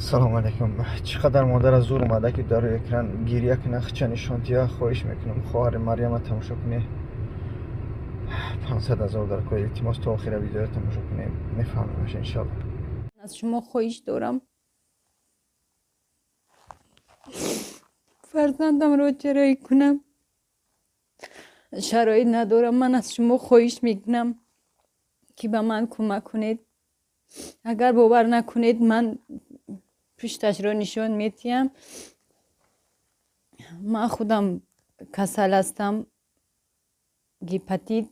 Салому алейкум. Чӣ қадар модара зур омада, ки дар рӯи экран гирья кина, хича нишон тия. Хоҳиш мекунам, хоҳари Марьяма тамошо кунӣ. 500 000 дар кор. Илтимос, то охира видеоро тамошо кунем, мефаҳмемаш, иншалло. Аз шумо хоҳиш дорам, фарзандамро ҷарроҳӣ кунам, шароит надорам. Ман аз шумо хоҳиш мекунам, ки ба ман кӯмак кунед. Агар бовар накунед, ман пушташро нишон медиҳам. Ман худам касал ҳастам, гепатит.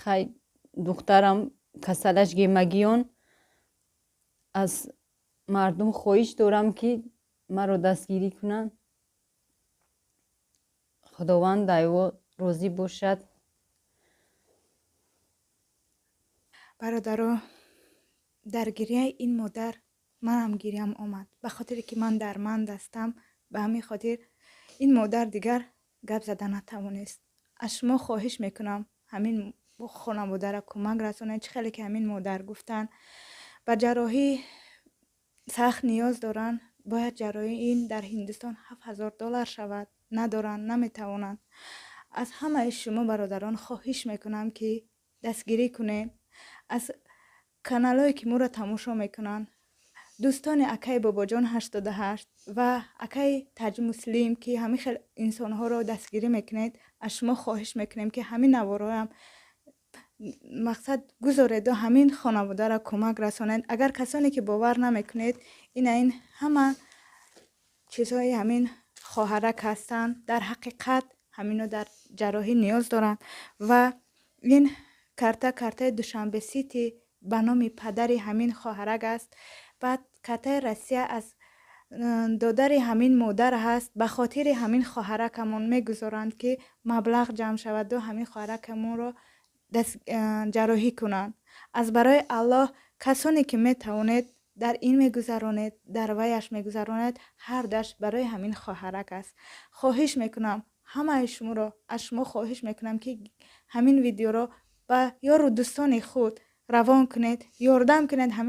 Хай, духтарам касалаш гемагион. Аз мардум хоҳиш дорам, ки маро дастгирӣ кунанд. Худованд айво розӣ бошад. Бародаро, дар гирьяи ин модар манам гирьям омад, ба хотире ки ман дарманд ҳастам. Ба ҳамин хотир ин модар дигар гап зада натавонист. Аз шумо хоҳиш мекунам, ҳамин хонаводаро кӯмак расонед. Чӣ хеле ки ҳамин модар гуфтанд, ба ҷарроҳӣ сахт ниёз доранд. Бояд ҷарроҳии ин дар Ҳиндустон 7000 доллар шавад, надоранд, наметавонанд. Аз ҳамаи шумо бародарон хоҳиш мекунам, ки дастгирӣ кунед. Аз каналҳое ки моро тамошо мекунанд, дӯстони акаи Бобоҷон 88 ва акаи Таҷмуслим, ки ҳамин хел инсонҳоро дастгирӣ мекунед, аз шумо хоҳиш мекунем, ки ҳамин навороам мақсад гузореду ҳамин хонаводаро кӯмак расонед. Агар касоне ки бовар намекунед, ина ин ҳама чизҳои ҳамин хоҳарак ҳастанд. Дар ҳақиқат ҳамино дар ҷарроҳӣ ниёз доранд ва ин карта, картаи Душанбе Сити ба номи падари ҳамин хоҳарак аст. Баъд картаи Россия аз додари ҳамин модар ҳаст. Ба хотири ҳамин хоҳаракамон мегузоранд, ки маблағ ҷамъ шаваду ҳамин хоҳаракамонро ҷарроҳӣ кунанд. Аз барои Аллоҳ, касоне ки метавонед, дар ин мегузаронед, дар ваяш мегузаронед, ҳар даш барои ҳамин хоҳарак аст. Хоҳиш мекунам ҳамаи шуморо, аз шумо хоҳиш мекунам, ки ҳамин видеоро ба ёру дӯстони худ равон кунед, ёрдам кунед ҳамин.